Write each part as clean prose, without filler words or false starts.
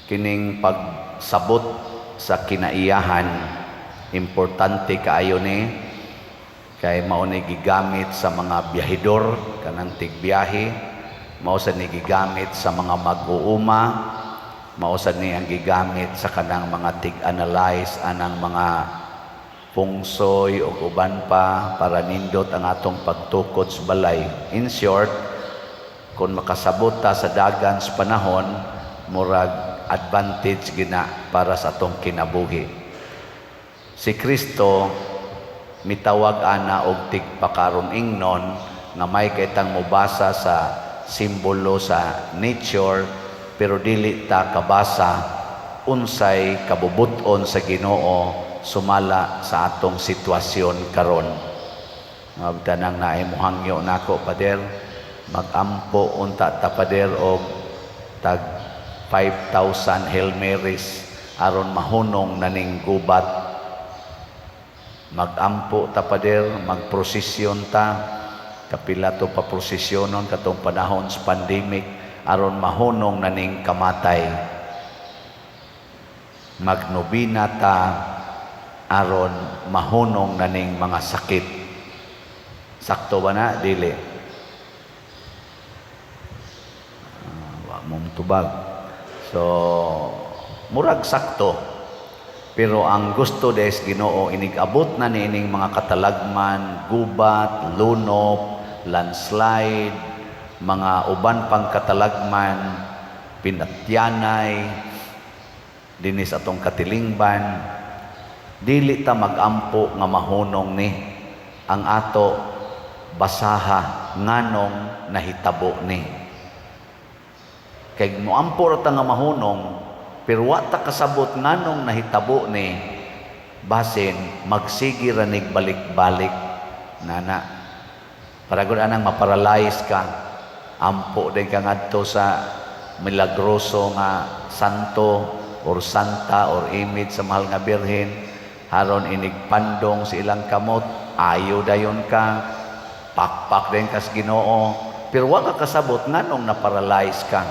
Kining pagsabot sa kinaiyahan, importante kaayo ni, kay mao ni gigamit sa mga biyahidor, kanang tigbiyahe, mao sa ni gigamit sa mga mag-uuma, mao sa ni ang gigamit sa kanang mga tig-analyze anang mga pungsoy o uban pa para nindot ang atong pagtukod sa balay. In short, kung makasabot ta sa dagan sa panahon, murag advantage gina para sa atong kinabuhi. Si Kristo mitawag ana og tigpakaron ingnon nga may kitang mobasa sa simbolo sa nature, pero dili ta kabasa unsay kabubut-on sa Ginoo sumala sa atong sitwasyon karon. Mabtanang naay mohangyo nako, "Pader, magampo unta ta, Pader, og tag 5,000 Hail Marys aron mahunong na ning gubat. Magampo ta, Pader, magprosesyon ta, kapila to pa prosesyonon katong panahon sa pandemic aron mahunong na ning kamatay. Magnobina ta aron mahunong na ning mga sakit." Sakto ba na? Dili. Wa mong tubag. So, murag sakto. Pero ang gusto des Ginoo, inig-abot na niining mga katalagman, gubat, lunop, landslide, mga uban pang katalagman, pinatyanay, dinis atong katilingban, dili ta magampo nga mahunong ni. Ang ato, basaha nganong nahitabo ni. Kay moampo ra ta nga mahunong, pero wa ta kasabot nganong nahitabo ni, basin magsige ra nig balik-balik nana. Para gud anang maparalyze ka, ampo din ka ngadto sa milagroso nga santo or santa or image sa Mahal nga Birhen aron inig pandong sa ilang kamot, ayo dayon ka, pakpak din kas Ginoo, pero wa ka kasabot nganong na-paralyze ka,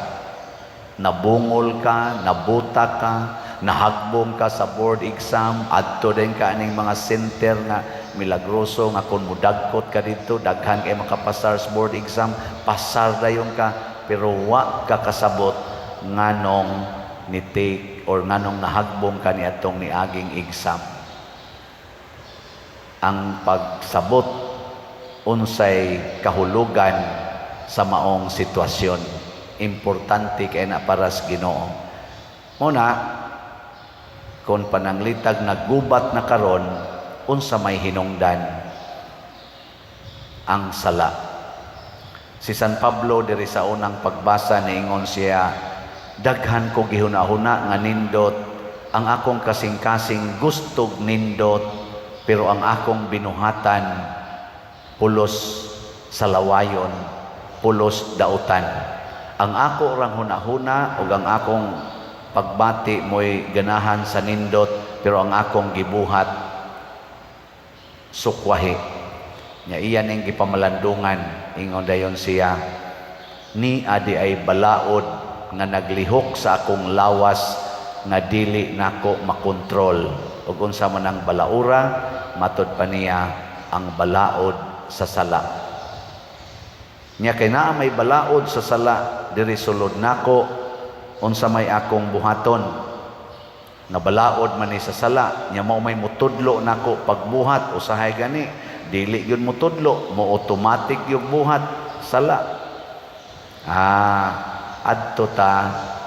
nabungol ka, nabuta ka, nahagbong ka sa board exam. Adto din ka aning mga center nga milagroso nga kung mudagkot ka dito, daghan kay makapasar sa board exam, pasar dayon ka, pero wa ka kasabot nganong ni take or nganong nahagbong ka niadtong niaging exam. Ang pagsabot unsay kahulugan sa maong sitwasyon, importante kay na para sa Ginoo. Muna kung pananglitag naggubat na karon, unsa may hinungdan? Ang sala. Si San Pablo diri sa unang pagbasa, niingon siya, "Daghan ko gihuna-huna nga nindot, ang akong kasing-kasing gustog nindot, pero ang akong binuhatan pulos sa lawayon, pulos dautan. Ang ako rang hunahuna ug ang akong pagbati mo'y ganahan sa nindot, pero ang akong gibuhat sukwahi." Nya iya ning gipamalandungan, ingon dayon siya, "Ni adi ay balaod nga naglihok sa akong lawas nga dili nako makontrol." Ug unsa man ang balaura? Matod pa niya, ang balaod sa sala. Nya kay naa may balaod sa sala diri sulod nako, unsa may akong buhaton? Nga balaod man ni sa sala, nya mao may mutudlo nako pagbuhat, usahay gani dili gyud mutudlo mo, automatic yung buhat sala. Adto ta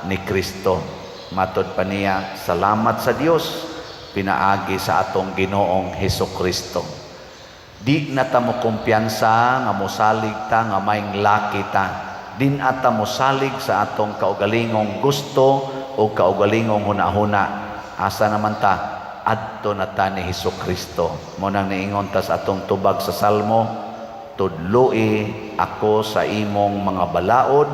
ni Kristo. Matod pa niya, salamat sa Dios pinaagi sa atong Ginoong Hesus Kristo. Di na ta mo kumpiyansa nga mosalig ta nga maing laki ta. Di na ta mosalig sa atong kaugalingong gusto o kaugalingong hunahuna. Asa naman ta? Adto na ta ni Hesus Kristo. Mo nang niingon ta sa atong tubag sa Salmo, "Tudloi ako sa imong mga balaod,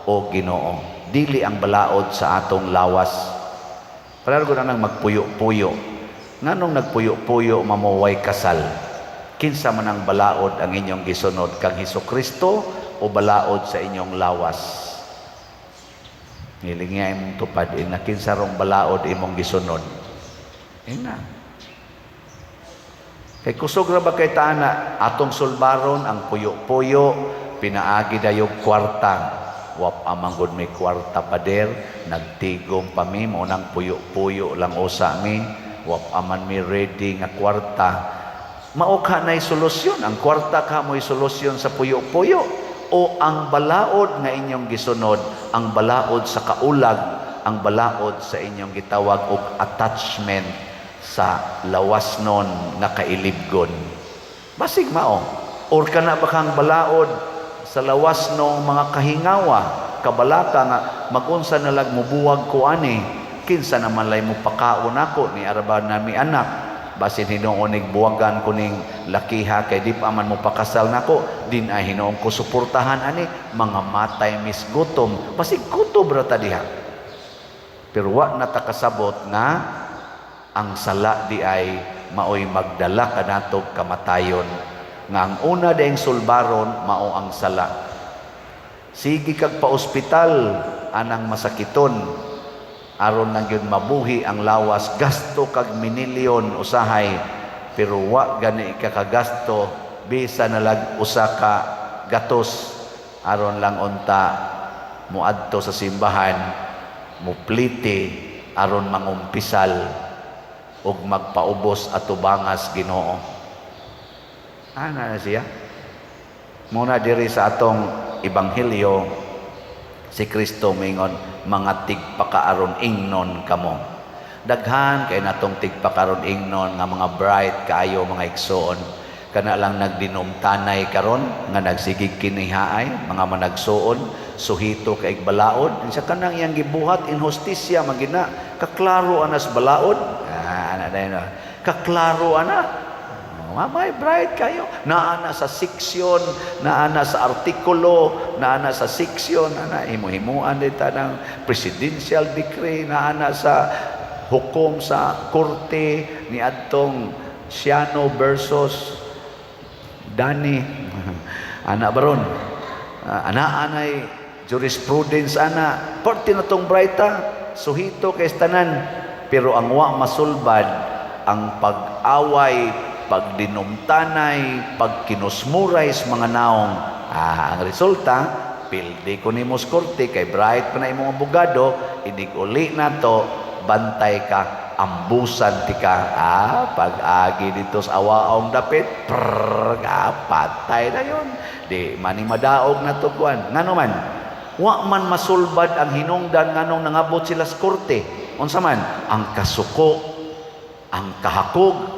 o Ginoo." Dili ang balaod sa atong lawas. Pareho ko na nang magpuyo-puyo. Nganong nagpuyo-puyo mamuway kasal? Kinsa man ang balaod ang inyong gisunod, kang Hesus Kristo o balaod sa inyong lawas? Ngilingi imong tupad, ina, kinsa rong balaod imong gisunod? Ina. Kay kusog ra ba kay taana atong sulbaron ang puyo-puyo, pinaagi dayog kwarta. Wa pa man gud may kwarta, pader, nagtigom pa mi, mao nang puyo-puyo lang usa mi, wa pa man mi ready nga kwarta. Mao ka na'y solusyon, ang kwarta ka mo'y solusyon sa puyo-puyo o ang balaod nga inyong gisunod, ang balaod sa kaulag, ang balaod sa inyong gitawag og attachment sa lawas nun nga kailibgon. Basig mao. Or kana ba kang balaod sa lawas no mga kahingawa, kabalaka nga magunsa na lag mubuwag ko ani, kinsa naman lay mo pakaon ako ni araba nami anak, basin hinuon nig buwagan ko ning lakiha kay di pa man mo pakasal nako, din ay hinuon ko suportahan ani, mga matay mis gutom. Basig kutob ra ta diha, pero wa na ta kasabot nga ang sala di ay maoy magdala kanatog kamatayon, nga ang una dayong sulbaron mao ang sala. Sige kag pa-ospital anang masakiton aron lang yun mabuhi ang lawas, gasto kag minilyon usahay, pero wa gani ka kagasto bisa nalag usa ka gatos aron lang unta muadto sa simbahan, mupliti aron mangumpisal ug magpaubos atubangas Ginoo. Ana na siya. Muna diri sa atong ebanghelyo, si Kristo mingon, "Mga tigpakaaron ingnon kamo." Daghan kay natong tigpakaron ingnon nga mga bright kaayo, mga igsoon. Kana lang nagdinumtanay karon nga nagsigig kinihaay mga managsuon, suhito kay balaod sa kanang iyang gibuhat, inhustisya man gina, kaklaro anas balaod. Ah, ana dayon, kaklaro ana. Mamay bright kayo. Naa na sa seksyon, naa na sa artikulo, naa na sa seksyon, ana himo-himuan dita ng presidential decree, naa na sa hukom sa korte ni adtong Siano versus Dani. Ana baron. Ah, ana anay jurisprudence ana. Parte na tong brighta, suhito kay tanan. Pero ang wa masulbad ang pag-away, pagdinumtanay, pagkinusmuray sa mga naong. Ah, ang resulta, pildi ko nimo sa korte kay bright pa na imong abogado, inig uli na to, bantay ka, ambusan ti ka. Ah, pag-agi dito sa awaong dapit, prrr, ah, patay na yun. Di mani madaog na to kuan. Ngano man, wa man masulbad ang hinungdan nganong nangabot sila sa korte. Unsa man, ang kasuko, ang kahakog,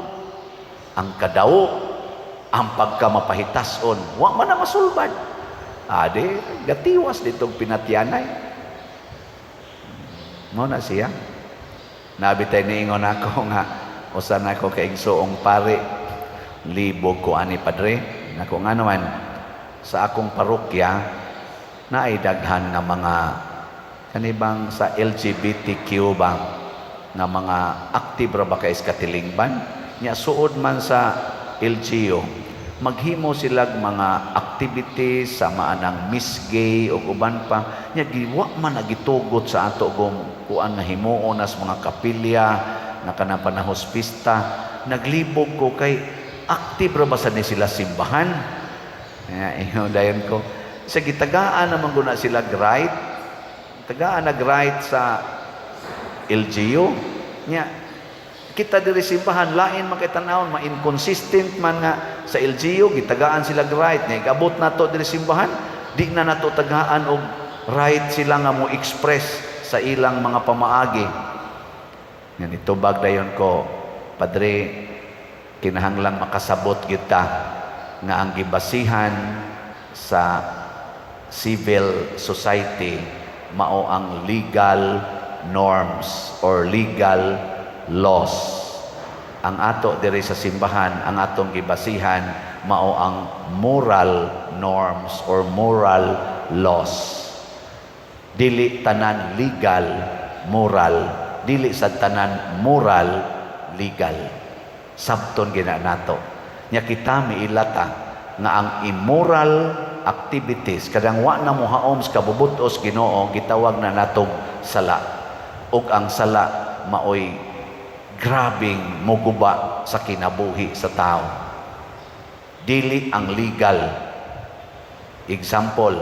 ang kadawo, ang pagkamapahitason, wa man na masulbad. Ade, gatiwas ditong pinatyanay. Mo na siya. Nabitay niingon ako nga usa na ako ka igsuong pare, "Libog ko ani, padre." Nako, nga naman? "Sa akong parokya naay daghan nga mga kanibang sa LGBTQ ba nga mga active ra ba kay katilingban nya, suod man sa LGU, maghimo silag mga activities sa maanang Miss Gay o uban pa nya, giwa man nagitugot sa ato gong kuan nga himuon nas mga kapilya nga kanang panahos pista. Naglibog ko kay active ra ba sa ni sila simbahan?" Kaya ingon dayon ko sa gitagaan naman guna sila right, tagaan nag right sa LGU nya. Kita diri simbahan lain man kay tan-awon, ma-inconsistent man nga sa LGU gitagaan sila right nya, igabot nato diri simbahan di na nato tagaan og right sila nga mo express sa ilang mga pamaagi. Nga nitubag dayon ko, "Padre, kinahanglang makasabot kita nga ang gibasihan sa civil society mao ang legal norms or legal laws. Ang ato diri sa simbahan, ang atong gibasihan mao ang moral norms or moral laws. Dili tanan legal moral, dili sa tanan moral legal. Sabton gina nato." Nya kita miilata nga ang immoral activities kadang wa na mohaom sa kabubutos Ginoo, gitawag na natong sala. Ug ang sala maoy grabing muguba sa kinabuhi sa tao. Dili ang legal. Example,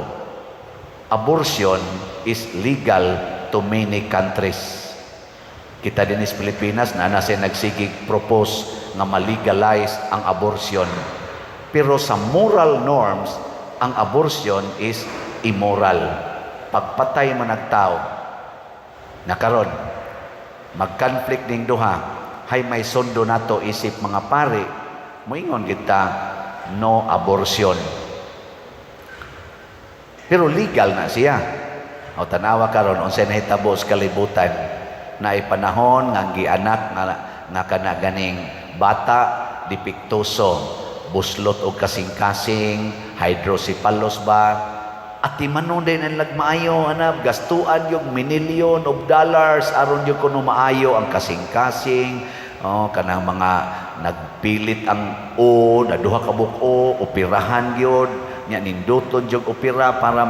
abortion is legal to many countries. Kita din sa Pilipinas na nasa nagsigig propose nga ma-legalize ang abortion. Pero sa moral norms, ang abortion is immoral. Pagpatay man ang tao, nakaron, mag-conflict ning duha, hay may sundo nato isip mga pari, moingon kita, no abortion. Pero legal na siya. O tanawa karon unsay nahitabo sa kalibutan na panahon nga gianak nga kana ganing bata depektuso, buslot og kasing-kasing, hydrocephalus ba, atimanon din ang lagmaayo anab, gastuan yung million of dollars aron yung kuno maayo ang kasing-kasing. Oh, kanang mga nagpilit ang o na duha ka buko, operahan gyud nya, ninduton jud opera para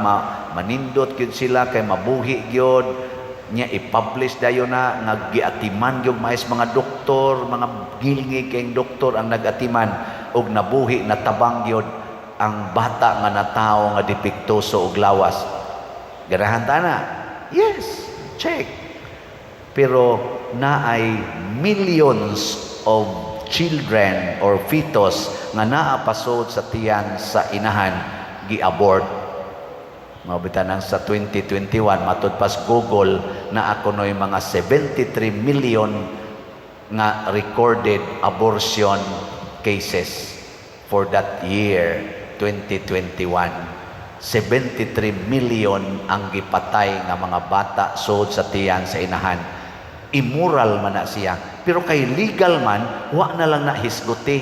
manindot gyud sila kay mabuhi gyud nya. I-publish dayon na nga giatiman gyud mais mga doktor, mga gilngig kayong doktor ang nagatiman og nabuhi, natabang gyud ang bata nga natawo nga depektuso og lawas. Ganahan ta na? Yes, check. Pero naay millions of children or fetus nga naa pasod sa tiyan sa inahan, gi-abort. Mao nang sa 2021, matud pas Google, na ako noy mga 73 million nga recorded abortion cases for that year 2021. 73 million ang gipatay nga mga bata sud sa tiyan sa inahan. Immoral man na siya. Pero kay legal man, wa na lang na hisguti.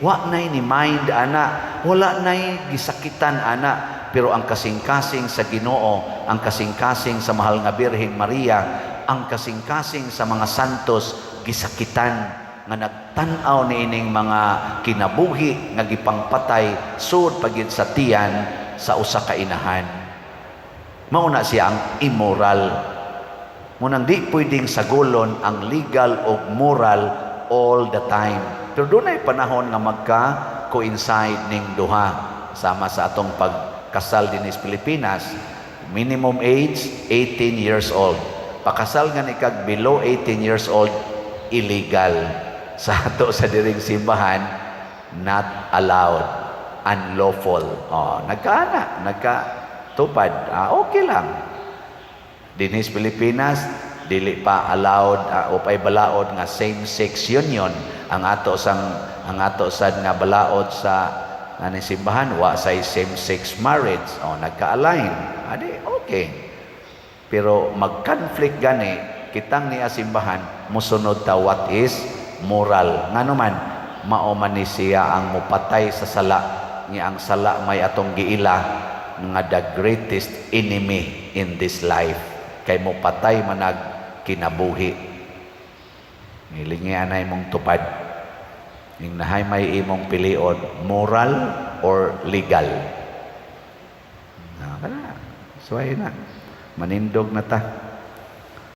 Wa na ni mind ana, wala na gisakitan ana. Pero ang kasing-kasing sa Ginoo, ang kasing-kasing sa mahal nga Birhen Maria, ang kasing-kasing sa mga santos, gisakitan nga nagtan-aw niining mga kinabuhi nga gipangpatay sud pagid sa tiyan sa usa ka inahan. Mao na siya ang immoral. Munang di pwedeng sagulon ang legal o moral all the time. Pero dunay panahon nga magka coincide ning duha, sama sa atong pagkasal din sa Pilipinas, minimum age 18 years old. Pakasal nga ni kag below 18 years old, illegal. Sa ato sa diring simbahan, not allowed, unlawful. Oh, nagkaana, nagkatupad. Ah, okay lang. Dinhi sa Pilipinas, dili pa allowed o pay balaod nga same-sex union. Ang ato sad nga balaod sa ani simbahan, wa say same-sex marriage. Oh, nagka-align. Adi okay. Pero mag-conflict gani kitang niya simbahan, musunod ta what is moral. Ngano man, mao man ni siya ang mupatay sa sala, nga ang sala may atong giila nga the greatest enemy in this life kay mupatay manag kinabuhi. Nilingi anay mong tupad. Ing nahay may imong pilion, moral or legal. Na kana. Suway na. Manindog na ta.